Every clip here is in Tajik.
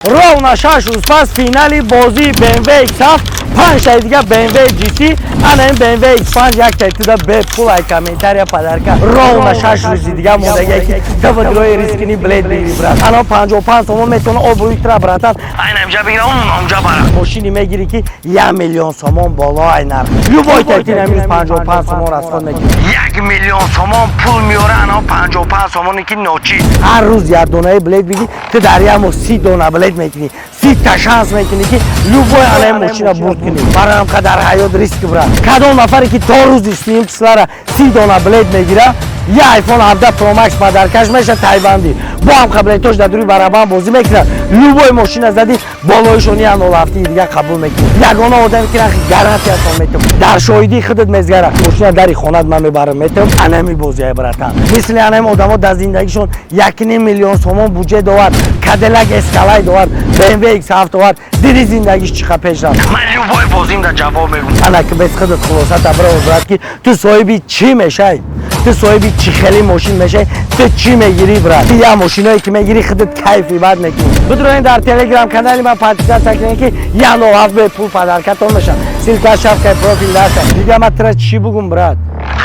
Ровно 6 рӯз пас финали бозии BMW X7, панҷтаи дига BMW GT. Ана ин BMW X5 яктаи туда бепул, ай комментария подарка. Ровно 6 рӯзи дига мондагия, ки ту бидрои, риск кини, билет бигири, брат. Ана 55 сомон метавона обрӯи тра, братан, айна инҷа бигира, онҷа бара. Мошини мегири, ки 1 миллион сомон боло ай нарх. Любой тайтин амрӯз 55 сомон расход мекунӣ, 1 миллион сомон пул меёра. Ана 55 сомоне, ки ночи ҳар рӯз як донаи билет бигӣ, ту дар як моҳ 30 дона билет мекунӣ, 30-та шанс мекунӣ, ки любой анаи мошина бурд кунӣ. Барои қадар ҳаёт риск, брат. Кадом нафаре, ки то рӯзи сиюм числара 30 дона билет мегира, я iPhone 17 Pro Max подаркаш меша, тайбандӣ бо ҳам қаблетош дар дури барабан бозӣ мекунад. Любой мошина зади, болоишон я нолафтии дига қабул мекунӣ. Ягона одаме, ки нахи гарантиятон метам, дар шоҳидии худат мезгара, мошина дари хонат ман мебарам, метам. Анами бозия, братан. Мисли анами одамо дар зиндагишон 1,5 миллион сомон буҷет овард, Кадиллак Эскалейд овард, BMW X7 овард, диди зиндагиш чӣ қа пеш рафт. Ман любой бозим дар ҷавоб мегӯм. Ана ки без худат хулоса табра брат, ки ту соҳиби чӣ мешай, ту соҳиби чӣ хели мошин мешай, ту чӣ мегирӣ, брат. Ту я мошиное, ки мегирӣ, худат кайфи бад мекунӣ. Бидроен дар Телеграм канали ман, подписаться кунед, ки я ноҳафт бепул подаркатон мешам. Ссылка шапкаи профил даста. Дига ман тура чӣ бугум, брат?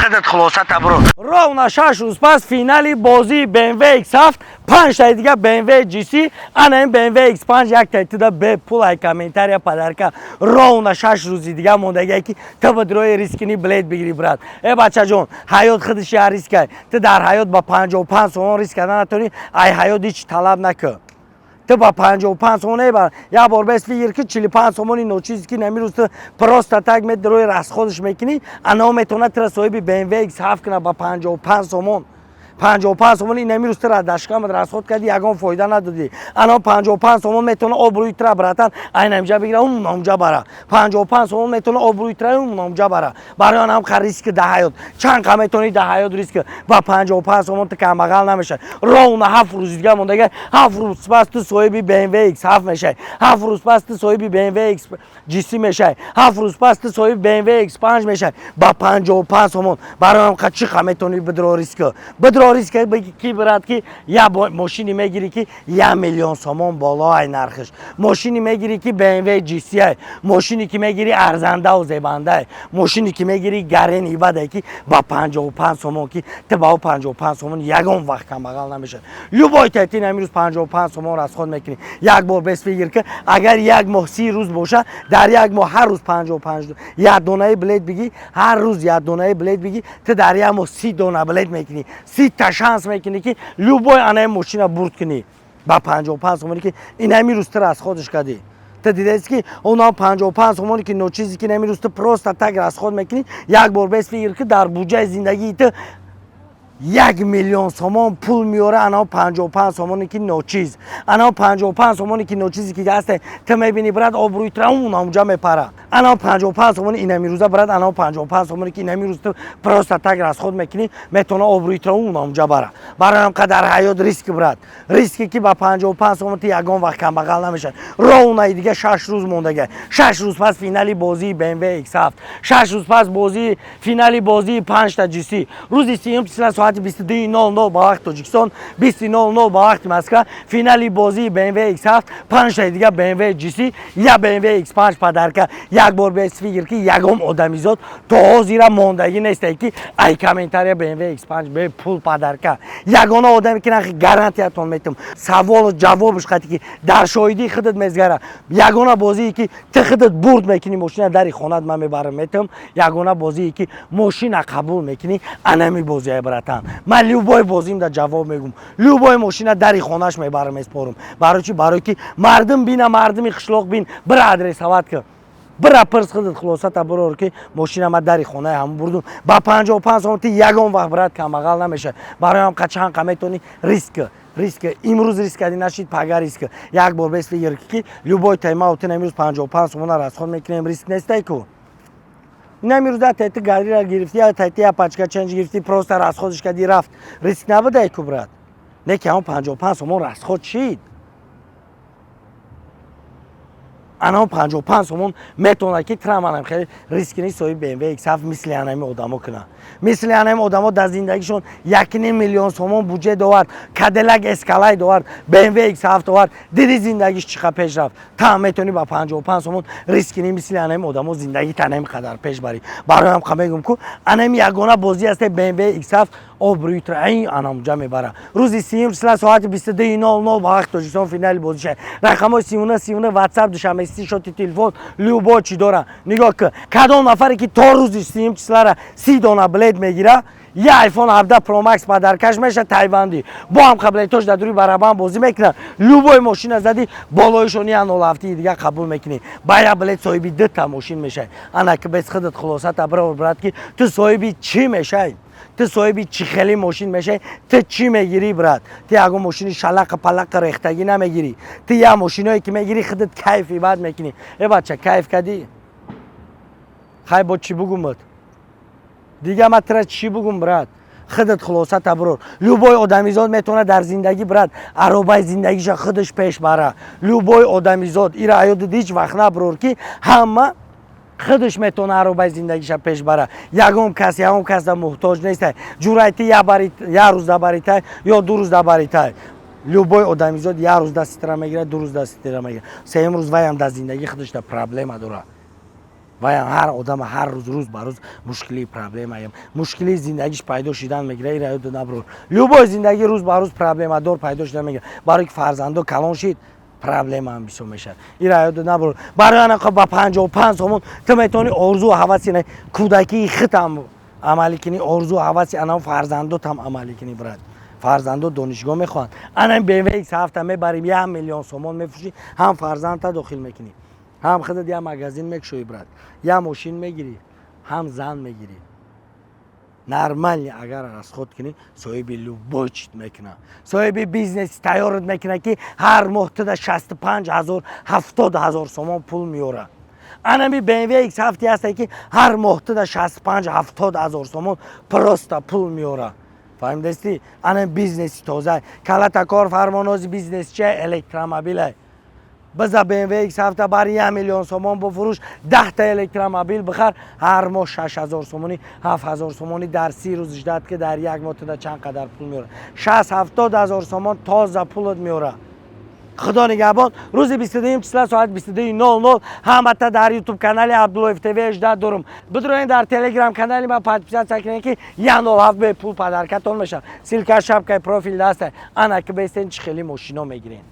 Худат хулоса табро. Ровно 6 рӯз пас финали бозии BMW X7, панҷтаи дига BMW GC. Ана ин BMW X5 яктаи туда бепул, ай комментария подарка. Ровно 6 рӯзи дига мондагие, ки ту бидрои, риск кини, билет бигири, брат. Э, бачаҷон, ҳаёт худаш я рискай. Ту дар ҳаёт ба 55 сомон риск карда натонӣ, ай ҳаёт ҳеҷ талаб накун. Ту ба 55 сомон небар. Як бор бес фикр ки 45 сомони ночизе, ки намирӯз ту просто так медрои, расходш мекунӣ, анао метавонад тура соҳиби BMW X7 кунад ба 55 сомон. 55 сомон ин амирӯз тура дашкамат расход кардӣ, ягон фоида надодӣ. Ана 55 сомон метавона обрӯи тура, братан, айна инҷа бигира, унҷа бара. 55 сомон метавона обрӯи тура унҷа бара. Барои он ҳам қа риск да ҳаёт. Чанд қа метавонӣ да ҳаёт риск? Ба 55 сомон ту камбағал намешавӣ. Ровно 7 рӯзи дига мондага. 7 рӯз пас ту соҳиби BMW X7 мешавӣ, 7 рӯз пас ту соҳиби BMW X GC мешавӣ, 7 рӯз пас ту соҳиби BMW X5 мешавӣ ба 55 сомон. Барои он қа чӣ қа метавонӣ бидро риск, бидро риск ки, брат, ки я мошини мегирӣ, ки 1 миллион сомон боло ай нархиш. Мошини мегирӣ, ки BMW GC ай. Мошине, ки мегирӣ, арзандаву зебандай. Мошине, ки мегирӣ, гарени бадай, ки ба 55 сомон, ки ту ба 55 сомон ягон вақт камбағал намешавӣ. Любой тайтин амирӯз 55 сомон расход мекунӣ. Як бор бес фикр ки агар як моҳ 30 рӯз боша, дар як моҳ ҳар рӯз 55 як донаи билет бигӣ, ҳар рӯз як донаи билет бигӣ, ту дар як моҳ 30 дона билет мекунӣ, 30-та шанс мекунӣ, ки любой анаи мошина бурд кунӣ ба 55 сомоне, ки ин ҳамин рӯз ту расходш кардӣ. Ту дидаст, ки онам 55 сомоне, ки ночизе, ки ҳамин рӯз ту просто так расход мекунӣ. Як бор бес фикр ки дар буҷаи зиндагии ту 1 миллион сомон пул меёра. Анао 55 сомоне, ки ночиз, анао 55 сомоне, ки ночизе, ки ҳасте, ту мебини, брат, обрӯи тура унамуҷа мепара. Анао 55 сомони инамирӯза, брат, анао 55 сомоне, ки инамирӯз ту просто так расход мекунӣ, метавона обрӯи тура унамуҷа бара. Барои ҳам қадар ҳаёт риск, брат. Риске, ки ба 55 сомон ту ягон вақт камбағал намешавӣ. Ровно дига 6 рӯз мондага. 6 рӯз пас финали бозии BMW X7, 6 рӯз пас бозии финали бозии панҷта GC. Рӯзи сиюм числа соати 22:00 ба вақти Тоҷикистон, 20:00 ба вақти Москва, финали бозии BMW X7, панҷтаи дига BMW GC, я BMW X5 подарка. Як бор бес фикр ки ягон одамизод то ҳозира мондагӣ несте, ки ай комментария BMW X5 бе пул подарка. Ягона одаме, ки нахи гарантиятон метум, саволу ҷавобш қати, ки дар шоҳидии худат мезгара. Ягона бозие, ки ту худат бурд мекунӣ, мошина дари хонат ман мебарам, метум. Ягона бозие, ки мошина қабул мекунӣ, анами бозия, братан. Ман любой бозим да ҷавоб мегум. Любой мошина дари хонаш мебарам, меспорум. Барои чи? Барои ки мардум бина, мардуми қишлоқ бин. Бира адресават ки, бира пирс, худат хулосата бирор, ки мошина ма дари хонаи ҳамон бурдум ба 55 сом. Ти ягон вақт, брат, камбағал намешавӣ. Барои ҳам чанд қа метавонӣ риск, риск. Имрӯз риск кардӣ, нашид, пага риск. Як бор бес фикр ки любой тайма тин имрӯз 55 сомона расход мекунем, риск нестай ку. Ин амирӯз тайти гарира гирифтӣ, я тайти я пачка ченҷ гирифтӣ, просто расходш кардӣ, рафт. Риск набудай ку, брат? Не ки ҳамон 55 сомон расход шид. Анао 55 сомон метавонад, ки траманам хеле риск кунӣ, соҳиби BMW X7 мисли анами одамо кунад. Мисли анами одамо дар зиндагишон 1,5 миллион сомон буҷет овард, Кадиллак Эскалейд овард, BMW X7 овард. Диди, зиндагиш чӣ қа пеш рафт. Та метавонӣ ба 55 сомон риск кунӣ, мисли анами одамо зиндагӣ танами қадар пеш барӣ. Бароям қа мегӯм ку, анами ягона бозӣ аст, BMW X7 обрӯитро айн анамуҷа мебара. Рӯзи 30-юм числа соати 22:00 ба вақти Тоҷикистон финали бозӣ шавад. Рақамҳои 39 39, WhatsApp, Душанбе, шоти телефон, любой чӣ дора. Нигоҳ ки, кадом нафаре ки то рӯзи 30-юм числара 30 дона билет мегира, я iPhone 17 Pro Max подаркаш меша, тайвандӣ. Бо ҳам қаблетош дар дури барабан бозӣ мекунад. Любой мошина задӣ, болоишон я нолҳафтии дига қабул мекунӣ. Ба я билет соҳиби дута мошин мешавӣ. Ана ки бес худат хулосата бирор, брат, ки ту соҳиби чӣ мешавӣ, ту соҳиби чӣ хели мошин мешавӣ, ту чӣ мегирӣ, брат? Ту ягон мошини шалақа палақа рехтагӣ намегирӣ. Ту я мошиное ки мегирӣ, худат кайфи бад мекунӣ. Э, бача, кайф кардӣ? Хай, бо чӣ бугумат дига? Ма тира чӣ бугум, брат? Худат хулосата бирор. Любой одамизод метавонад дар зиндагӣ, брат, аробаи зиндагиша худаш пеш бара. Любой одамизод ира аёдат ҳеҷ вақт набирор, ки ҳама худаш метавона аробаи зиндагиша пеш бара. Ягон кас ягон касда муҳтоҷ нестай. Ҷурай, ти як рӯз дабаритай ё 2 рӯз дабаритай. Любой одамизод як рӯз дасти тира мегирад, 2 рӯз дасти тира мегирад, сеюм рӯз ваям дар зиндагӣ худашда проблема дорад. Ваям ҳар одама ҳар рӯз, рӯз ба рӯз мушкилии, проблемаям, мушкилии зиндагиш пайдо шидан мегирад. Ира ёда набирор, любой зиндагӣ рӯз ба рӯз проблемадор пайдо шидан мегирад. Барои ки фарзандо калон шид, проблемаам бисёр мешавад. Ира ёда набирор. Барои анақа ба 55 сомон ту метавонӣ орзу ҳаваси кӯдакии худам амалӣ кунӣ, орзу ҳаваси анав фарзандотам амалӣ кунӣ, брат. Фарзандо донишгоҳ мехоҳанд. Ана BMW X7 мебарем, 1 миллион сомон мефурӯшӣ, ҳам фарзандта дохил мекунӣ, ҳам худат як магазин мекушоӣ, брат, як мошин мегирӣ, ҳам зан мегирӣ. Нормально агар расход кунӣ, соҳиби любой чиз мекуна, соҳиби бизнеси тайёрат мекуна, ки ҳар моҳ туда 65 000, 70 000 сомон пул меёра. Анами BMW X7 ҳасте, ки ҳар моҳ туда 65, 70 000 сомон просто пул меёра. Фаҳмидастӣ? Ана бизнеси тоза, калата кор фармонози бизнес чия? Электромобилай. Биза BMW X7 бар 1 миллион сомон буфурӯш, 10-та электромобил бихар, ҳар моҳ 6000 сомонӣ, 7000 сомонӣ. Дар 30 рӯз ждать ки, дар як моҳ туда чанд қадар пул меёра? 60, 70 ҳазор сомон тоза пулат меёра. Худо нигаҳбон. Рӯзи 22 числа соати 22:00 ҳамата дар Ютуб канали Абдуллоев ТВ ждать дорум. Бидроен, дар Телеграм канали ма подписаться кунед, ки 107 бепул подаркатон мешавад. Ссылка шапкаи профил даста. Ана ки бестен, чӣ хели мошино мегирен.